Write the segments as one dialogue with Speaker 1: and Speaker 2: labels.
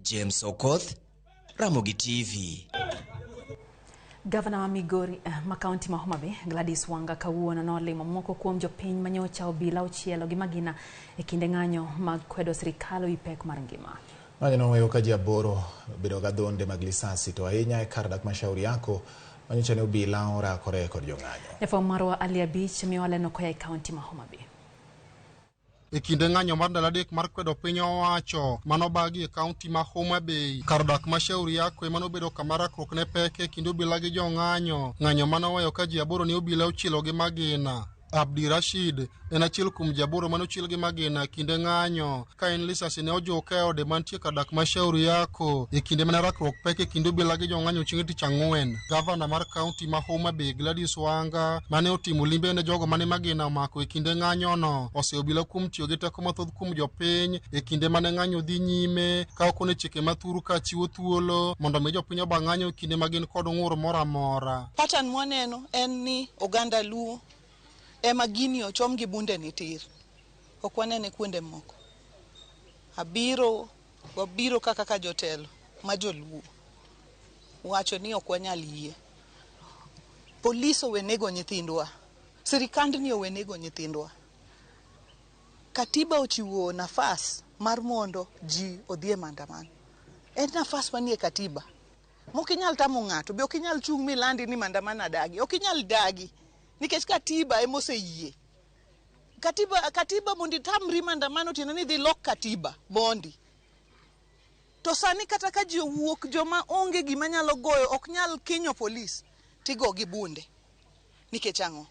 Speaker 1: James Okoth, Ramogi TV.
Speaker 2: Gavana ma Migori ma kaunti ma Homa Bay, Gladys Wanga kawuono nolimo moko kuom jopiny manyocha obila ochielo gi magina e kinde ng'anyo mag kwedo sirikal ewi pek mar ngima.
Speaker 3: Ng'anyo noweyo ka ji aboro bedo gi adhonde mag lisasi to ahinya e kar dak ma Shauri Yako manyocha ne obila orakore kod jong'anyo.
Speaker 2: Jafwambo marwa Ali Abich miyowa leno koa e kaunti ma Homa Bay.
Speaker 4: E kinde ng'anyo mar ndalo adek mar kwedo piny owacho manobagi e kaunti ma Homa Bay, kar dak ma Shauri Yako ema nobedo kama rakruok ne pek e kind obila gi jong'anyo. Ng'anyo manoweyo ka ji aboro ne obila ochielo gi magina. Abdi Rashid en achiel kuom ji aboro mane ochiel gi magina kinde ng'anyo ka en lisasi ne ojuke e ode mantie kar dak ma Shauri Yako e kinde mane rakruok pek e kind obila gi jong'anyo chieng' tich ang'wen. Gavana mar kaunti ma Homa Bay Gladys Wanga mane otimo limbe ne jogo mane magina omako e kinde ng'anyono oseyo obila kuom tiyo gi teko mathoth kuom jopiny e kinde mane ng'anyo dhi nyime ka okone chike mathuru ka chiwo thuolo mondo mi jopiny oba ng'anyo e kinde ma gin kod ng'ur moro amora.
Speaker 5: Pattern mwaneno en ni oganda Luo ema gini ochom gi bunde ni tir. Ok wanene kuonde moko. Abiro, wabiro ka kaka jotelo ma joluo wacho ni ok wanyal yie. Polis owe nego nyithindwa. Sirikandni owe nego nyithindwa. Katiba ochiwo nafas mar mondo ji odhi e maandamano. En nafas manie katiba. Mok inyal tamo ng'ato, be ok inyal chung' milandi ni maandamano adagi. Ok inyal dagi. Nikech katiba ema oseyie. Katiba, katiba mondo itamri maandamano tiende ni idhi lok katiba mondi. To sani kata ka ji owuok joma onge gima nyalo goyo ok nyal kinyo polis tigo gi bunde. Nikech ang'o?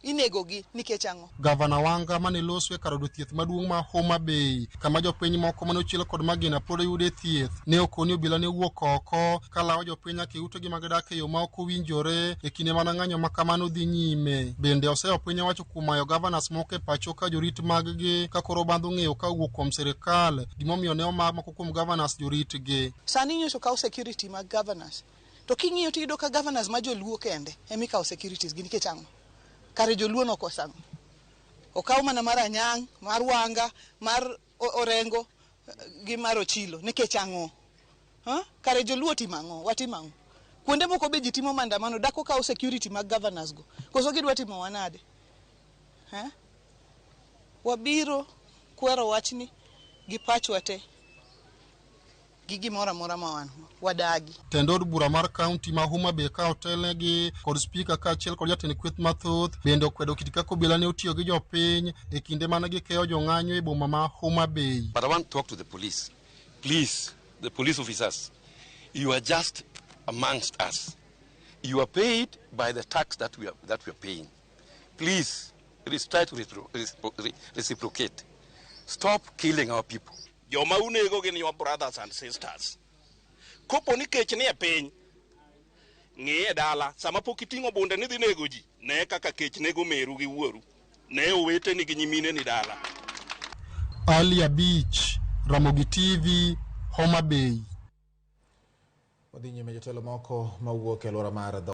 Speaker 5: Inego gi nikech ang'o?
Speaker 4: Gavana Wanga mane loso e kar yudo thieth maduong' ma Homa Bay kama jopiny moko mane ochiel kod magina pod yude thieth ne okoni obila ne owuok oko ka lawo jopiny nyaka e utegi ma gidak e yo ma ok owinjore e kinde mana ng'anyo ma kamano dhi nyime. Bende oseyo piny owacho kuom mayo gavanas moko e pacho ka jorit maggi ka koro bandho ng'eyo ka owuok kuom sirikal gimomiyo ne omak moko kuom gavanas joritgi.
Speaker 5: Sani nyocha okaw security mag governors. To king'iyo tiyudo ka governors ma joluo kende ema ikawo securities gi nikech ang'o? Kare joluo nokoso ang'o? Okaw mana mar Anyang', mar Wanga, mar Orengo gi mar Ochilo nikech ang'o? Ha? Kare joluo otimo ang'o? Watimo ang'o? Kuonde moko be ji timo maandamano dak okaw security mag governors go. Koso gidwa timowa nade? Ha? Wabiro kwero wachni gi pachwa te. Gi gimoro amora ma wan go, wadagi.
Speaker 4: Tend od bura mar kaunti ma Homa Bay ka otelnegi kod spika kaachiel kod jatend kweth mathoth bende okwedo kit kaka obila ne otiyo gi jopiny e kinde mane gikeyo jong'anyo e boma ma Homa Bay.
Speaker 6: But I want to talk to the police. Please, the police officers, you are just amongst us. You are paid by the tax that we are paying. Please, try to reciprocate. Stop killing our people.
Speaker 7: Joma unego gin your brothers and sisters. Kopo ni kech nie piny, ng'iye dala, sama pok iting'o bunde ni dhi nego ji, ne kaka kech nego meru gi wuoru, ne oweteni gi nyimineni dala.
Speaker 4: Ali Abich, Ramogi TV, Homa Bay.
Speaker 3: Wadhi nyime jotelo moko mawuok e alwora mar